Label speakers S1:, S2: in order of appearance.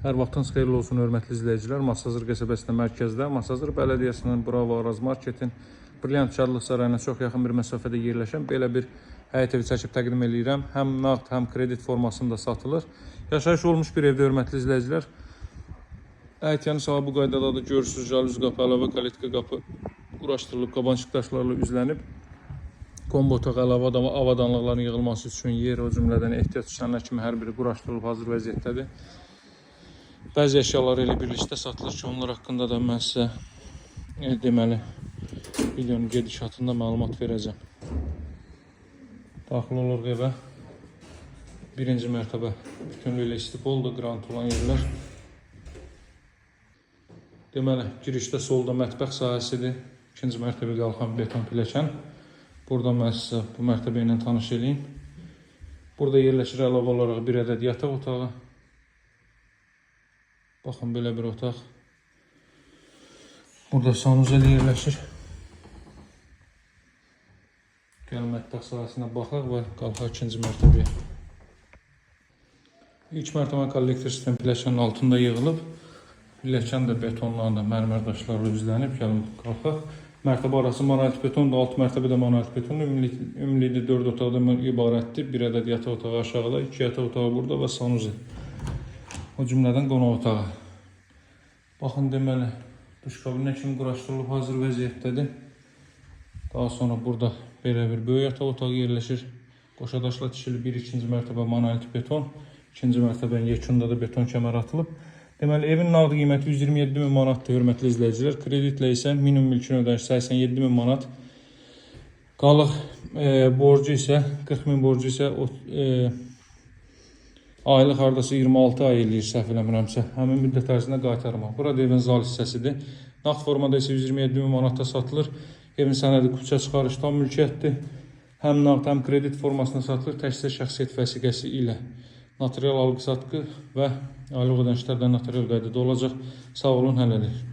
S1: Hər vaxtınız xeyirli olsun, hörmətli izləyicilər. Masazır qəsəbəsində mərkəzdə, Masazır Bələdiyyəsinin Bravo Araz Marketin Brilliant Şadlıq Sarayına çox yaxın bir məsafədə yerləşən belə bir həyət evi çəkib təqdim eləyirəm. Həm nağd, həm kredit formasında satılır. Yaşayış olmuş bir evdə, hörmətli izləyicilər. Həyət yanı saha bu qaydadadır. Görürsünüz, jalüz qapı, əlavə kalitka qapı quraşdırılıb, qabançıq daşlarla üzlənib. Kombo otaq, əlavə avadanlıqların yığılması üçün yer, o cümlədən ehtiyat düşənlər kimi hər biri quraşdırılıb hazır vəziyyətdədir. Bəzi əşyalar elə birlikdə satılır ki, onlar haqqında da mən sizə deməli videonun gedişatında məlumat verəcəm. Daxil oluruq evə. Birinci mərtəbə bütünlüklə istipoldur, qrant olan yerlər. Deməli, girişdə solda mətbəx sahəsidir. İkinci mərtəbə qalxan beton pilləkən. Burada mən sizə bu mərtəbə ilə tanış eləyim. Burada yerləşir əlavə olaraq bir ədəd yataq otağı. Baxın, belə bir otaq. Burada sanuzel yerləşir. Gəlin mətbəx sahəsinə baxaq və qalxaq ikinci mərtəbəyə. İlk mərtəbə kollektor sistem pilləkənin altında yığılıb. Pilləkən də betonla da mərmər daşlarla üzlənib. Gəlin qalxaq. Mərtəbə arası monolit betondur, alt mərtəbə də monolit betondur. Ümumilikdə 4 otaqdan ibarətdir. Bir ədəd yataq otağı aşağıda, 2 yataq otağı burada və sanuzel. O cümlədən qonaq otağı. Baxın, deməli, duş kabinə kimi quraşdırılıb hazır vəziyyətdədir. Daha sonra burada belə bir böyük yataq otağı yerləşir. Qoşa daşla tikili bir ikinci mərtəbə monolit beton. İkinci mərtəbənin yekunda da beton kəmər atılıb. Deməli, evin nağd qiyməti 127 min manatdır, hörmətli izləyicilər. Kreditlə isə minimum ilkin ödəniş 87 min manat. Qalıq borcu isə 40 min borcu isə aylıq hardasa 26 ay eləyir, səhv eləmirəmsə. Həmin müddət ərzində qaytarmaq. Burada evin zal hissəsidir. Nağd formada isə 127 min manata satılır. Evin sənədi küçə çıxarış tam mülkiyyətdir. Həm nağd, həm kredit formasında satılır. Təkcə şəxsiyyət vəsiqəsi ilə notarial alqı-satqı və aylıq ödənişlərdə notarial qaydada olacaq. Sağ olun, hələlik.